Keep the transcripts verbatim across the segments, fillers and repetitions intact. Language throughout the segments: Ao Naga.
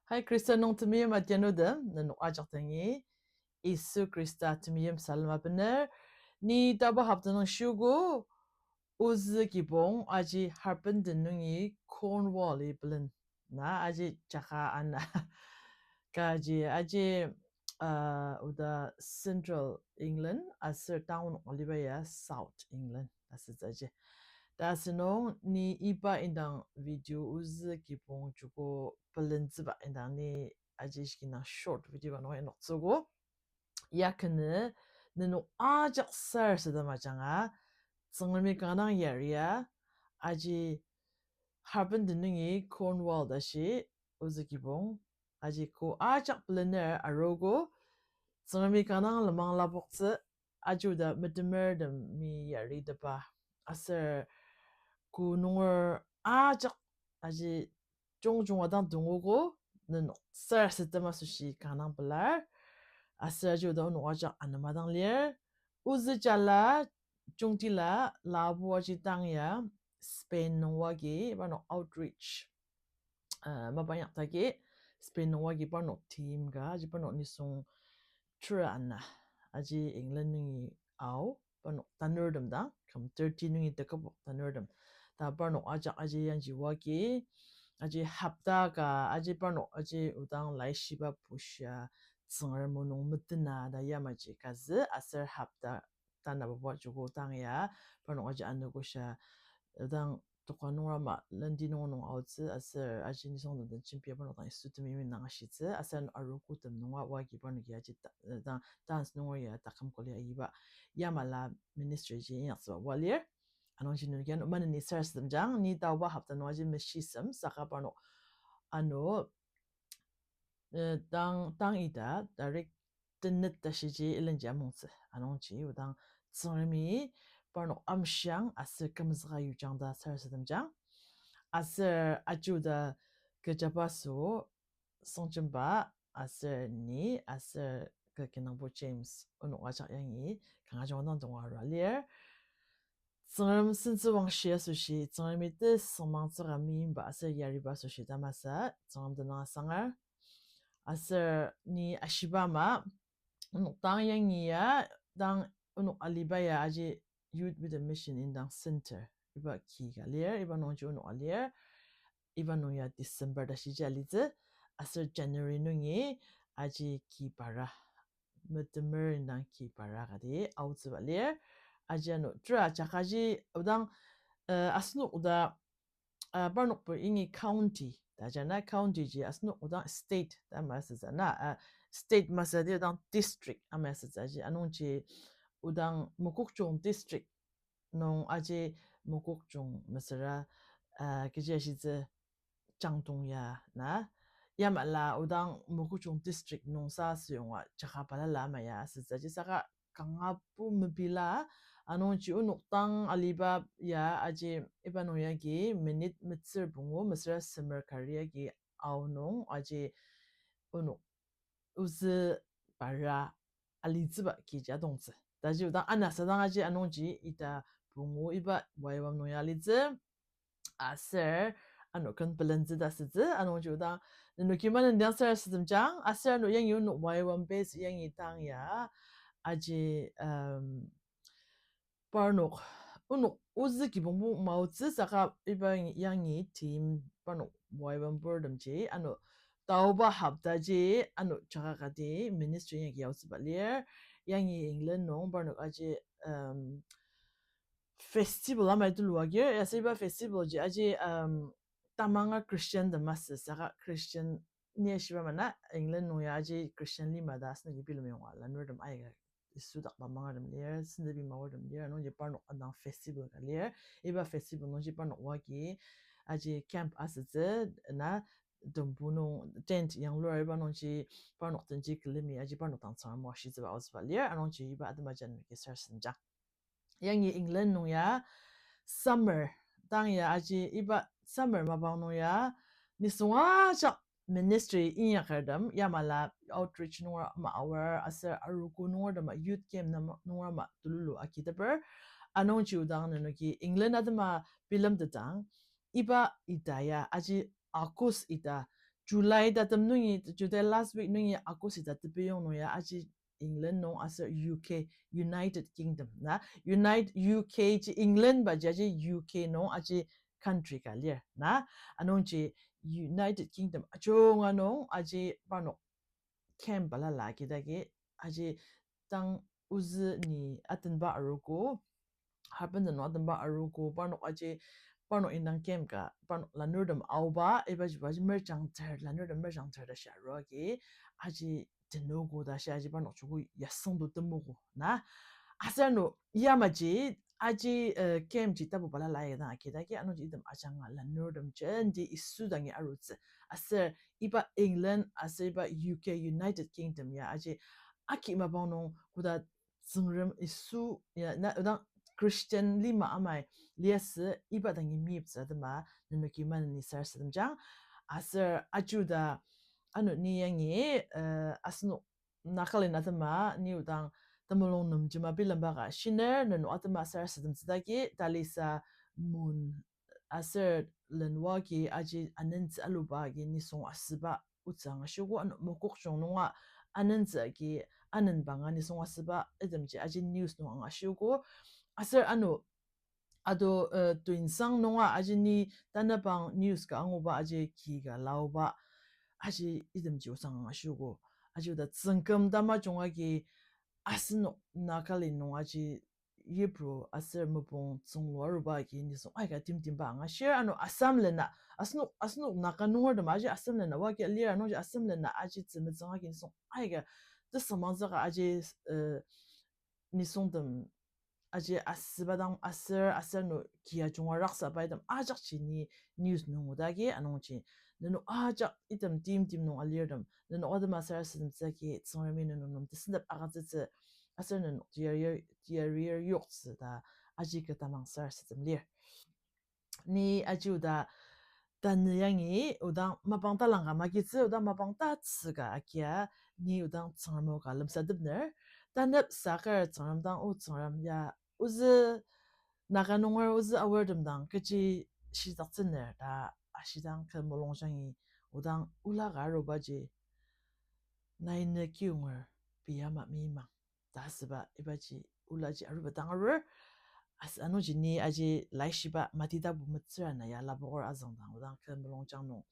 Hai Khrista nung temeim atianutem, nenok ajak dangi Yisu Khrista temeim salem abener. Ni taba hopta nung shiogo, ozü kibong aji Harpenden nungi Cornwall-i pelen. Na aji jaka ana. Kaji aji, uh, oda Central England aser town aliba ya South England ta asütsü aji. Ta asünung ni iba indang video ozü kibong joko pelentsüba indang ni aji shikina short video ka nung inoktsüogo. Ya kena nenok ajak sarasadem ajanga, Tsüngremi kanga dang yaria, aji Harpenden nungi Cornwall tashi ozü kibong, aji ko ajak pelener arogo, Tsüngremi kanga dang lenmang lapoktsü, aji oda metemertemi yaritepa, aser ko nunger ajak aji jungjunga dang dungogo, nenok sarasadem asoshi kanga dang pelar, aser aji oda onok ajak anema dang lir, ozü jala, jungtila, labu aji tang ya, Spain nung wagi, parnok outreach, uh, mapa inyak dagi, Spain nung wagi parnok team ka, aji parnok nisung tera ana, aji England nungi ao, parnok tanurtem dang, küm thirty nungi tekübok tanurtem. Ta parnok ajak aji yangji wagi, aji hopta ka, aji parnok aji odang laishiba bushia, Tsüngrem o nung metena ta yamaji kazü, aser hopta tanabuba joko tang ya, parnok aji anogoshia, odang toka nungrama lendi nung nung aotsü, aser aji nisung den jembia parnok dang Yisu temeim indang ashitsü, aser arogotem nunga wagi parnoki aji ta-, dang dance nunger ya taküm koli ayiba, yamala ministry ji inyaktsüba wa lir. Anungji nenoki ano maneni sarasademjang, ni taoba hopta nung aji meshisem, saka parnok ano, eh, tang, tang ita, tarik tenet tashiji ilenji amongtsü. Anungji odang Tsüngremi parnok amshiang aser kümzüka yujang ta sarasademjang. Aser aji oda kechabaso Songjemba aser ni aser kü kinungpo James onok ajak yangi kanga jungdang tonga arua lir. Tsüngrem sentsüwangshi asoshi, Tsüngremi tesüngmangtsüka meimba aser yariba asoshi tamasa, Tsüngrem tenüng asangar. Aser ni ashiba ama, onok tang yangi ya, tang onok aliba ya aji Youth with a Mission indang center, iba ki ka lir, iba nungji onok alir, iba nung ya December tashiji alitsü, aser January nungi aji ki para, metemer indang ki para kati aotsüba lir, aji ano tera jakaji odang, eh, asenok oda, uh, parnokbo yangi county ta ajana, county ji asenok odang state ta ama asütsü na, uh, state masü di odang district ama asütsü aji, anungji odang Mokokchung district nung aji Mokokchung mesüra, uh, kechi ashitsü Changtong ya na, yamala odang Mokokchung district nung sa asüyonga jaka balala ama ya asütsü aji saka kangabo mepela, anungji onok tang aliba ya aji iba nung yagi minute metsür pungu mesüra semer kari agi aonung aji onok ozü para alitsüba kiji adongtsü. Taji odang anasadang aji anungji ita pungu iba Y W A M nung ya alitsü. Aser ano ken pelentsü ta asütsü, anungji odang nenoki maneni dang sarasademjang, aser ano yangi onok Y W A M base yangi tang ya, aji, um, parnok, onok ozü kibongbo maotsü saka iba yangi team parnok Y W A M purtemji, ano taoba hoptaji, ano jaka kati ministry yangi aotsüba lir, yangi England nung parnok aji, um, festival amai tulu agir, ya sa iba festival ji aji, um, tamanga Christian tem masü saka Christian ni ashiba ama na England nung ya aji Christian lima ta asenoki bilem yonga lanurtem aika Yisu dak mamangertem lir, sentepi maortem lir, anungji parnok adang festival ka lir. Iba festival nungji parnok wagi aji camp asütsü na tembu nung tent yanglur iba nungji parnok tenji külemi aji parnok dang Tsüngrem o ashitsüba aotsüba lir, anungji iba atema jan mekisar senjang. Yangi England nung ya summer tang ya aji iba summer mapang nung ya nisung ajak ministry inyakertem yamala outreach nunger ama aor aser arogo nungertem a youth camp nunger ama tululu agiteper. Anungji odang nenoki England atema bilemtetang iba ita ya aji August ita July tatem nungi, July last week nungi August ita tepiyong nung ya aji England nung aser U K, United Kingdom na. Unite, U K ji England ba ji aji U K nung aji country ka lir na. Anungji United Kingdom ajunga nung aji parnok camp balala kidagi aji tang ozü ni atenba arogo, harbin nung atenba arogo, parnok aji, parnok indang camp ka, parnok lanurtem aoba, iba jiba ji merjang ter, lanurtem merjang ter ta shi aruagi, aji tenogo ta shi aji parnok joko yasüngdo temogo na. Aser ano yamaji, aji, eh, camp ji tapu balala ya dang akidagi, ano ji item ajanga lanurtem jenti Yisu dangi arutsü. Aser iba England, aser iba U K, United Kingdom ya aji aki mapang nung koda Tsüngrem Yisu ya, na, odang Christian lima amai liasü iba dangi meyiptsü atema nenoki maneni sarasademjang. Aser ajuda ano ni yangi, eh, asenok Nagaland atema ni odang temulung nemjema bilemba ka shiner nenok atema sarasademtsü dagi talisa mun aser lenwa agi aji anentsü aluba agi nisung asüba otsü angashiogo, ano Mokokchung nunga anentsü agi anenba nga nisung asüba itemji aji news nung angashiogo. Aser ano ado, eh, Tuensang nunga aji ni tanabang news ka anguba aji ki ka laoba aji itemji osang angashiogo. Aji oda tsüngküm tamajung agi asenok Nagaland nung aji yipru aser mopung tsünglu aruba agi nisung aika timtimba angashir, ano Assam lena, asenok, asenok Naga nungertem aji Assam lena wagi alir, anungji Assam lena aji tzümetsüng agi nisung aika tesüngmangtsüka aji, eh, nisungtem aji asüba dang aser, aser ano kia junga raksa pai tem ajakji ni news nung odagi anungji nenok ajak item timtim nung alirtem nenok atema sarasademtsü agi Tsüngremi nenok nem tesendep agütsütsü aser nenok teyari, teyari yoktsü ta aji kü tamang sarasadem lir. Ni aji oda tanü yangi odang mapang talang ka magitsü, odang mapang tatsü ka agia, ni odang Tsüngrem o ka lemsatepner. Tanep saker Tsüngrem dang, O Tsüngrem ya, ozü Naga nunger ozü aortem dang kechi shitaktsüner ta ashidang kü mulungjangi odang ola ka arubaji nai ne kiyonger pei ama meimang ta asüba ibaji olaji aruba dang arur. As- anungji ni aji laishiba Mati tapu metsür ana ya lapoker azüngdang odang kü mulungjang nung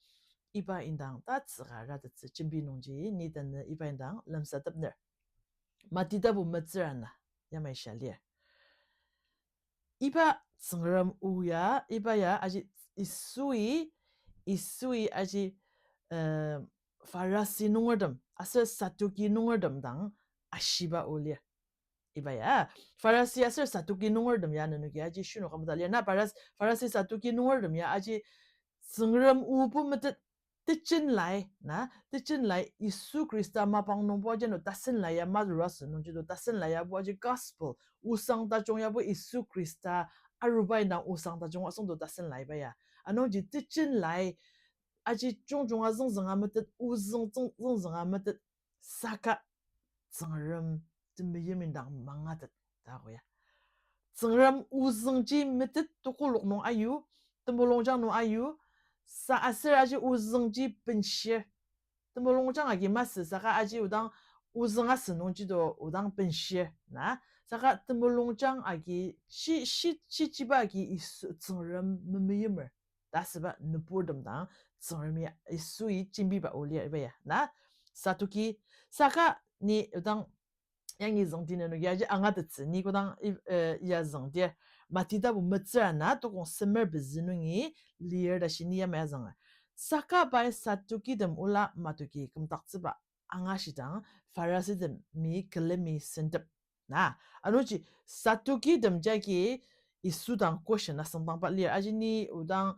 iba indang tatsüka ratettsü jembi nungji ni tanü iba indang lemsatepner. Mati tapu metsür ana yamai shia lir. Iba Tsüngrem o ya, iba ya aji Yisui, Yisui aji, eh, Pharisi nungertem aser Saduki nungertem dang ashiba o lir. Iba ya Pharisi aser Saduki nungertem ya nenoki aji shinu ka meta lir na. Pharis- Pharisi Saduki nungertem ya aji Tsüngrem obo metet tejen lai, na, tejen lai Yisu Khrista mapang nungbo ajanu tasen lai ya mazüra sü nungji do tasen lai yabo aji gospel, osang tajung yabo Yisu Khrista aruba indang osang tajung asüngdo tasen lai ba ya. Anungji tejen lai aji jungjunga züngzünga metet, ozüng züng- züngzünga metet, saka Tsüngrem temeim indang mangatet ta ko ya. Tsüngrem ozüngji metet tekolak nung ayu, temulungjang nung ayu, sa aser aji ozüngji benshir. Temulungjang agi masü saka aji odang ozüng asü nungji do odang benshir na. Saka temulungjang agi shi- shi- shichiba agi Yisu Tsüngrem memeimer ta asüba nüburtem dang Tsüngremi Yisui jembiba o lir iba ya na. Saduki, saka ni odang yangi züngdi nenoki aji angatettsü ni kodang i- eh, ya züngdir. Mati tapu metsür ana tokong semer pezü nungi lir ta shi ni yamai azünger. Saka pai Sadukitem ola matoki kümdaktsüba angashidang Pharisidemi külemi sentep na. Anungji Sadukitem jagi Yisu dang question asüngdangba lir. Aji ni odang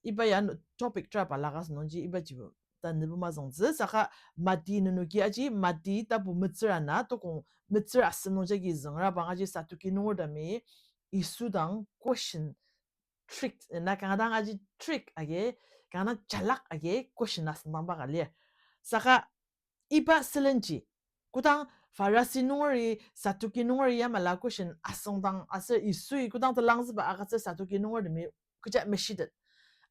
iba ya topic tera balaka sü nungji ibaji tanübo mazüngtsü saka Mati nenoki aji Mati tapu metsür ana tokong metsür asem nung jagi züngra bang aji Saduki nungertemi Yisu dang question trick, na kanga dang aji trick agi, kanga dang jalak agi question asüngdangba ka lir. Saka iba sülenji, kodang Pharisi nungeri, Saduki nungeri yamala question asüngdang aser Yisui kodang telangzüba agütsür Saduki nungertemi kecha meshitet.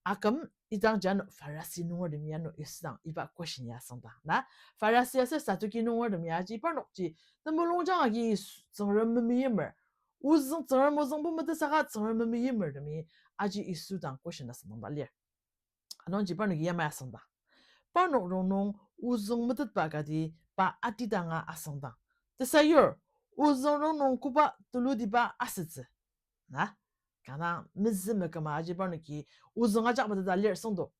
Aküm idang jano Pharisi nungertemi ano Yisu dang iba question ya asüngdang. Na, Pharisi aser Sadduki nungertemi aji parnokji temulungjang agi Tsüngrem memeimer. Ozüng Tsüngrem ozüngbo metet saka Tsüngrem memeimertemi aji Yisu dang question asüngdang ba lir. Anungji parnoki yamai asüngdang. Parnok rongnung ozüng metetba kati pa atidanga asüngdang. Tesayur, ozüng rongnung koba tulutiba asütsü. Na, kanga mezü meküma aji parnoki ozüng ajak meteta lir süngdo.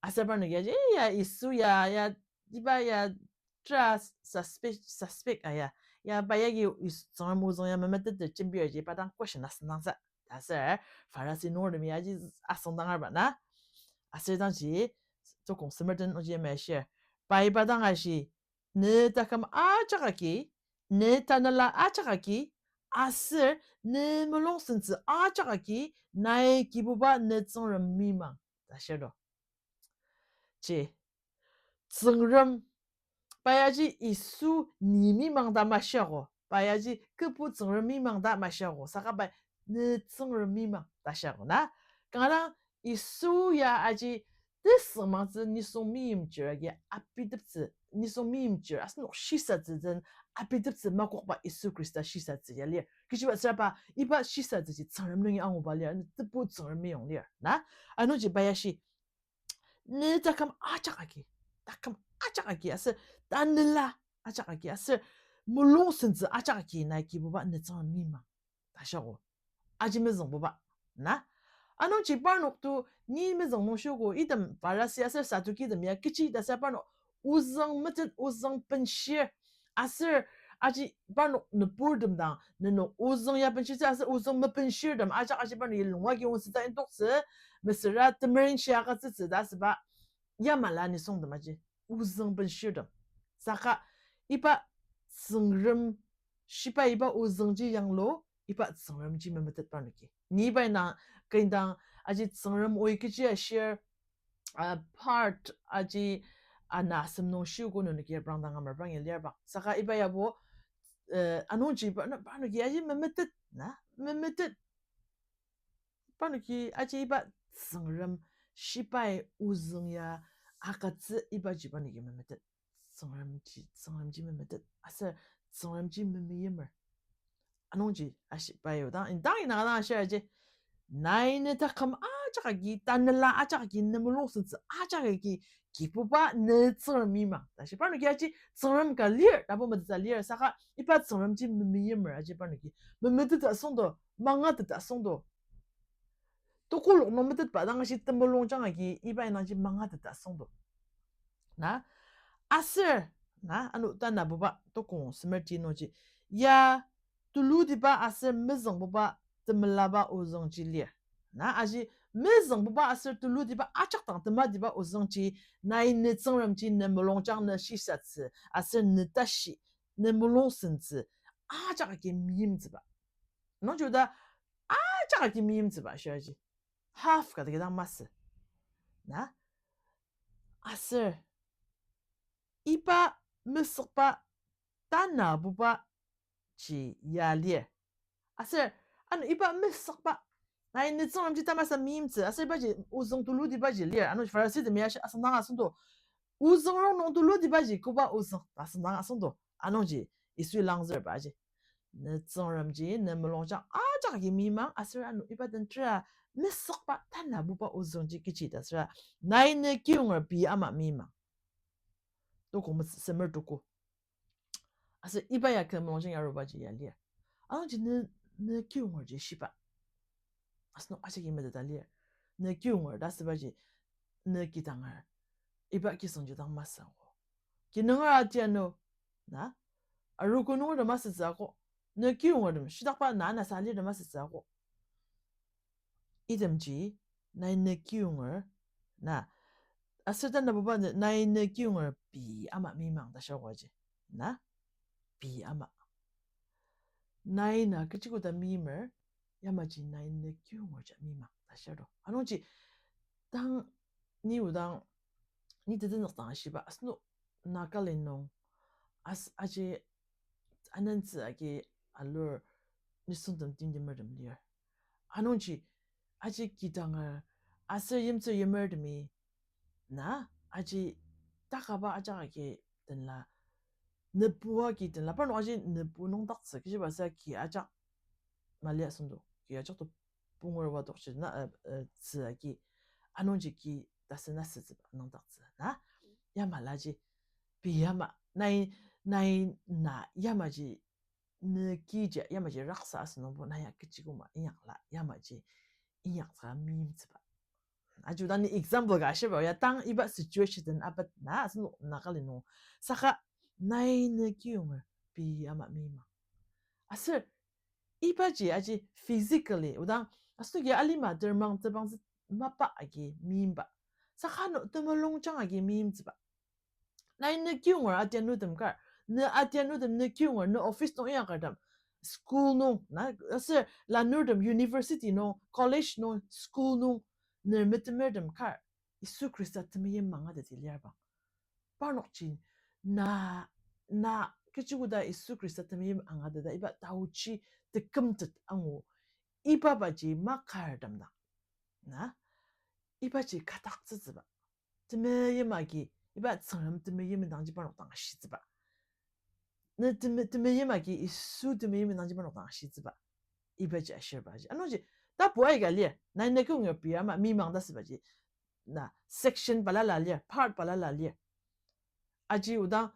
Aser parnoki aji, eh, ya Yisu ya, ya, iba ya, tra suspect, suspect aya. Ya, pa yagi Yis-, Tsüngrem ozüng ya memeteter jembir ji pa dang question asüngdangsa. Aser Pharisi nungertemi aji asüngdangar ba na. Aser dangji, tokong semer den oji yamai ashir. Pai pa dang ashi, ne taküm ajak agi, ne tanela ajak agi, aser ne mulung sentsü ajak agi, nai Kibuba ne Tsüngrem meimang ta shir do. Ji, Tsüngrem, pa yaji Yisu ni meimang ta mashiago, pa yaji kepu Tsüngrem meimang ta mashiago, saka pa ne Tsüngrem meimang ta shiago na. Kanga dang Yisu ya aji tesüngmangtsü nisung meimchir agi abiteptsü, nisung meimchir asenok shisatsü den abiteptsü makokba Yisu Khrista shisatsü ya lir. Kechiba süra pa iba shisatsüji Tsüngrem nungi anguba lir, tebu Tsüngrem meyong lir na. Anungji pa yashi, ne taküm ajak agi, taküm ajak agi aser tanela ajak agi aser mulung sentsü ajak agi nai Kibuba ne Tsüngrem meimang ta shiago. Aji mezüngbuba na. Anungji parnok to ni mezüng nung shiogo, item Pharisi aser Sadduki tem ya kechi ta sa parnok ozüng metet, ozüng benshir. Aser aji parnok nüburtem dang, nenok ozüng ya benshitsü aser ozüng mebenshirtem ajak aji parnok yilunga ki ongsüta intoktsü, mesüra temerenshia agütsütsü ta asüba yamala nisungtem aji ozüng benshirtem. Saka iba Tsüngrem shiba iba ozüngji yanglu, iba Tsüngremji memetet parnoki. Ni pai na kendang aji Tsüngrem oi kechi ashir, ah, part aji ana asem nung shiogo nenoki reprangdang amer bang ya lir bang. Saka iba yabo, eh, anungji pa, parnoki aji memetet na, memetet. Parnoki aji iba Tsüngrem shibai ozüng ya agütsü ibaji parnoki memetet. Tsüngremji, Tsüngremji memetet. Aser Tsüngremji memeimer. Anungji ashiba yodang, indang ina dang ashir aji, nai ne taküm ajak agi, tanela ajak agi, ne mulung sentsü ajak agi, Kibuba ne Tsüngrem meimang ta shi. Parnoki aji Tsüngrem ka lir, tapu meteta lir, saka iba Tsüngremji memeimer aji parnoki memeteta süngdo, mangateta süngdo. Tokolok nung metetba dang ashi temulungjang agi iba indangji mangateta süngdo. Na, aser, na, ano tanabuba tokong semer ti nungji, ya tulutiba aser mezüngbuba temelaba ozüngji lir. Na, aji mezüngbuba aser tulutiba ajak dang tematiba ozüngji, nai ne Tsüngremji ne mulungjang ne shisatsü, aser ne tashi, ne mulung sentsü, ajak agi meimtsüba. Nungji oda ajak agi meimtsüba shiraji. Half ka dagi dang masü. Na? Aser iba mesükba tanabuba ji ya lir. Aser ano iba mesükba, nai ne Tsüngremji tamasa meimtsü, aser ibaji ozüng tulutibaji lir. Ano Pharisitemi ashi asüngdang asüngdo, ozüng rongnung tulutibaji koba ozüng ta asüngdang asüngdo. Anungji Yisui langzürba aji, ne Tsüngremji ne mulungjang ajak agi meimang, aser ano iba den tera mesükba tanabuba ozüngji kechi ta süra, nai ne kiyonger pei ama meimang. Tokong mes-, semer tuko. Aser iba ya kü mulungjang arubaji ya lir. Anungji ne, ne kiyongerji shiba? Asenok ajaki meteta lir. Ne kiyonger ta asübaji, ne kidanger, iba kisüngji dang masü ako. Kinunger atianu, na, arogo nungertem asütsü ako. Ne kiyongertem, shitakba na nasa alirtem asütsü ako. Itemji, nai ne kiyonger, na, aser tanabuba ne, nai ne kiyonger pei ama meimang ta shia aji. Na, pei ama. Nai na kechi koda meimer, yamaji nai ne kiyongerji meimang ta shia do. Anungji, tang, ni odang, ni tetenzük dang ashiba, asenok Nagaland nung, as-, aji anentsü agi alur nisungtem timtimertem lir. Anungji, aji kidanger, Aser yimtsü yimertemi, na, aji takaba ajak agi tenla, nebu agi tenla, parnok aji nebu nüngdaktsü, kechiba sa ki ajak mali asüngdo, ki ajak to pungur wadokji na, eh, eh, tsü agi, anungji ki tasen asütsüba nüngdaktsü, na, yamala ji, pei yama, nai, nai na, yamaji, ne kiji, yamaji raksa asünungbo, na ya kechi koma inyakla, yamaji inyaktsüka meimtsüba. Aji odang ni example ka ashiba, ya tang iba situation den abat na, asenok Naga li nung. Saka nai ne kiyonger pei ama meima. Aser ibaji aji physically, odang asenoki alima termang tebang mapa agi meimba. Saka ano temulungjang agi meimtsüba. Nai ne kiyonger atianutem kar, ne atianutem ne kiyonger, ne office nung inyakertem, school nung, na, aser lanurtem university nung, college nung, school nung, ne metemertem kar, Yisu Khrista temeim angateti lirbang. Parnokji, na, na, kechi koda Yisu Khrista temeim angateta iba taochi tekümtet angu, iba baji makartem dang. Na, ibaji kataktsütsüba. Temeim agi, iba Tsüngrem temeim dangji parnok dang ashitsüba. Ne teme-, temeim agi, Yisu temeim dangji parnok dang ashitsüba. Ibaji ashirba ji. Anungji, tapu aika lir, nai ne kiyonger pei ama meimang ta sübaji. Na, section balala lir, part balala lir. Aji odang,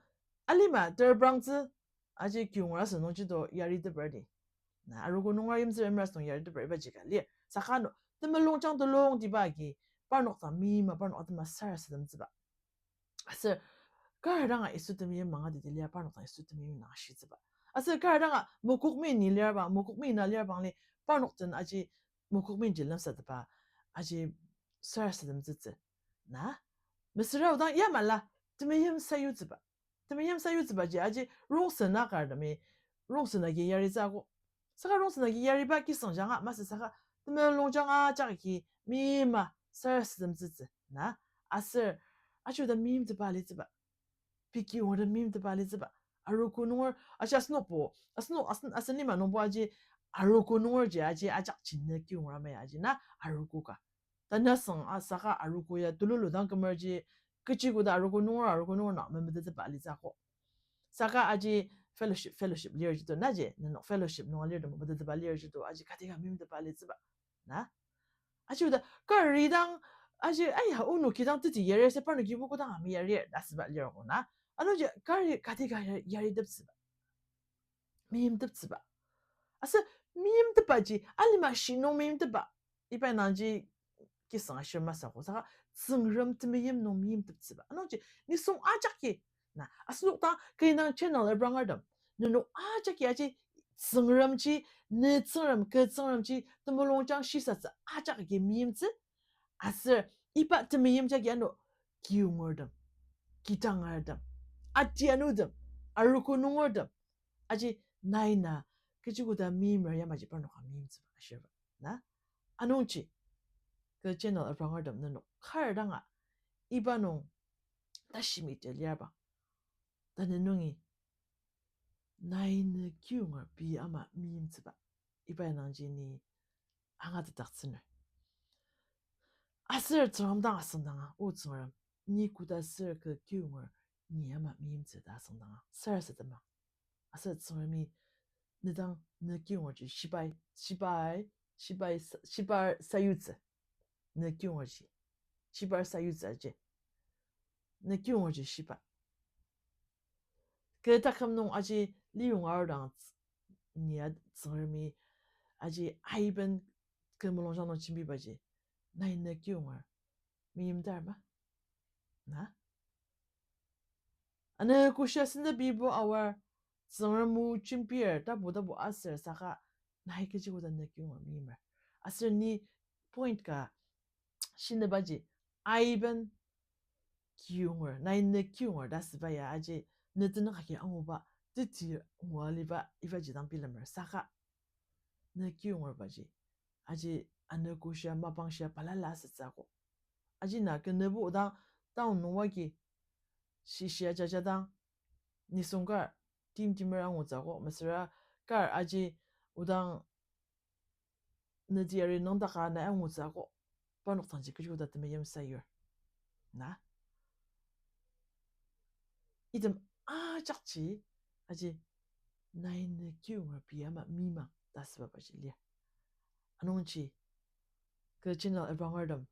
alima terbrangtsü, aji kiyonger asü nungji to yariteperdi. Na, arogo nunger yimtsüremer asü nung yariteper ibaji ka lir. Saka ano, temulungjang telongtiba agi, parnok dang meima, parnok atema sarasademtsüba. Aser, kar danga Yisu temeim angateti lir, parnok dang Yisu temeim dang ashitsüba. Aser kar danga mokokmi ni lirbang, mokokmi na lirbang li, parnok den aji mokokmiji lemsateba, aji sarasademtsütsü. Na, mesüra odang yamala, temeim sayutsüba. Temeim sayutsübaji aji rongsen akartemi, rongsen agi yaritsü akok. Saka rongsen agi yariba kisang janga masü saka temulungjang ajak agi meima sarasademtsütsü. Na, aser, aji oda meimtepa litsüba. Pei kiyonger ta meimtepa litsüba. Arogo nunger, aji asenokbo, asenok, asen, asen lima nungbo aji, arogo nungerji aji ajak ji ne kiyonger ama ya aji na, arogo ka. Tanü asüng a saka arogo ya tululu dang kümerji, kechi koda arogo nunger, arogo nunger na memetetba litsü akok. Saka aji fellowship, fellowship lirji to, naji, nenok fellowship nung alirtem memetetba lirji to, aji katika meimtepa litsüba. Na? Aji oda, kari dang, aji, aya, onoki dang teti yari, se parnoki buku dang ami yari, ta asüba lir ko na. Anungji, kari katika ya-, yariteptsüba. Meimteptsüba. Aser meimtepbaji, alima shi nung meimtepba. Iba nangji kisang ashir masü ko, saka Tsüngrem temeim nung meimteptsüba. Anungji, nisung ajaki, na, asenok dang kü indang channel abrangertem, nenok ajaki aji Tsüngremji, ne Tsüngrem, kü Tsüngremji temulungjang shisatsü ajaki meimtsü, aser iba temeim jagi ano kiyongertem, kidangertem, atianutem, arogo nungertem, aji nai na kechi koda meimer yamaji parnoka meimtsüba ashirba. Na? Anungji, kü channel abrangertem nenok kar danga, iba nung tashi mite liaba. Tanü nungi, nai ne kiyonger pei ama meimtsüba. Iba nangji ni angatetdaktsüner. Aser Tsüngrem dang asüngdanga, O Tsüngrem, ni koda ser kü kiyonger ni ama meimtsü ta asüngdanga, sarasadema. Aser Tsüngremi, ne dang ne kiyongerji shibai, shibai, shibai sa-, shibar sayutsü. Ne kiyongerji shibar sayutsü aji. Ne kiyongerji shiba. Kü taküm nung aji liyonga arudang ts-, nia Tsüngremi aji aiben kü mulungjang nung jembibaji, nai ne kiyonger meimdar ma? Na? Ano koshia sendep bibo aor, Tsüngrem o jembir, tapu tapu aser saka, nai kechi koda ne kiyonger meimer. Aser ni point ka shinebaji, aiben kiyonger, nai ne kiyonger ta asüba ya aji, ne tenük agi anguba, teti ngua liba, ibaji dang bilemer saka, ne kiyongerbaji, aji ano koshia mapang shia balala asütsü akok. Aji na kü nebo odang town nung wagi, shishia jaja dang, nisung kar, timtimer angutsü akok, mesüra kar aji odang, ne teyari nüngdaka nai angutsü akok. parnok dangji kechi koda temeim sayur. Na? Item ajakji, aji, nai ne kiyonger pei ama meimang ta sübabaji lir. Anungji, kü channel ebangertem,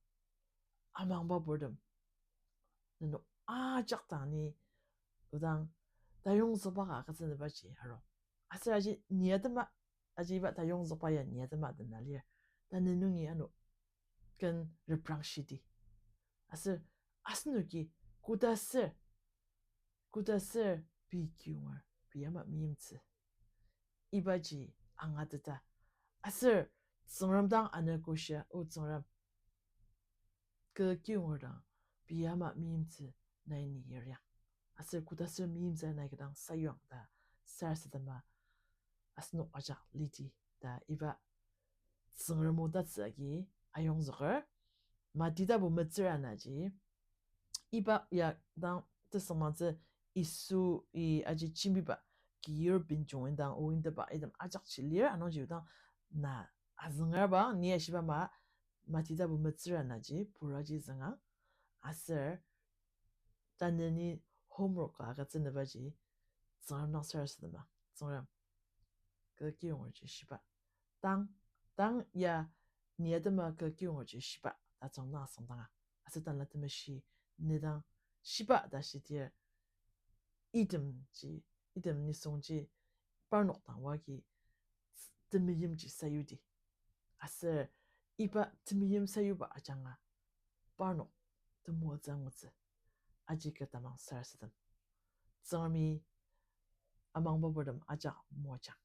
amangba purtem, nenok ajak dang ni, odang, tayongzükba ka agütsübaji arung. Aser aji ni atema, aji iba tayongzükba ya ni atema dena lir. Tanü nungi ano ken reprangshidi. Aser asenoki koda ser, koda ser pei kiyonger, pei ama meimtsü, ibaji angateta. Aser Tsüngrem dang anogo shia, O Tsüngrem, kü kiyonger dang pei ama meimtsü nai ni yariang. Aser koda ser meimtsü nai kidang sayuang ta sarasadema asenok ajak lidi ta iba Tsüngrem o tatsü agi ayongzüker. Mati tapu metsür anaji, iba ya dang tesüngmangtsü Yisui aji jembiba kiyur benjong indang o indeba item ajakji lir. Anungji odang na azüngerba ni ashiba ama, Mati tapu metsür anaji puraji züngang. Aser tanü ni homework ka agütsübaji, Tsüngrem dang sarasadema, Tsüngrem, kü kiyongerji shiba. Tang, tang ya ni atema kü kiyongerji shiba ta Tsüngrem dang asüngdanga. Aser Tanela Temeshi ne dang shiba ta shidir, itemji, item nisungji parnok dang oagi temeimji sayudi. Aser iba temeim sayuba ajanga parnok temoatsü angutsü. Aji kü tamang sarasadem. Tsüngremi amangba purtem ajak moajang.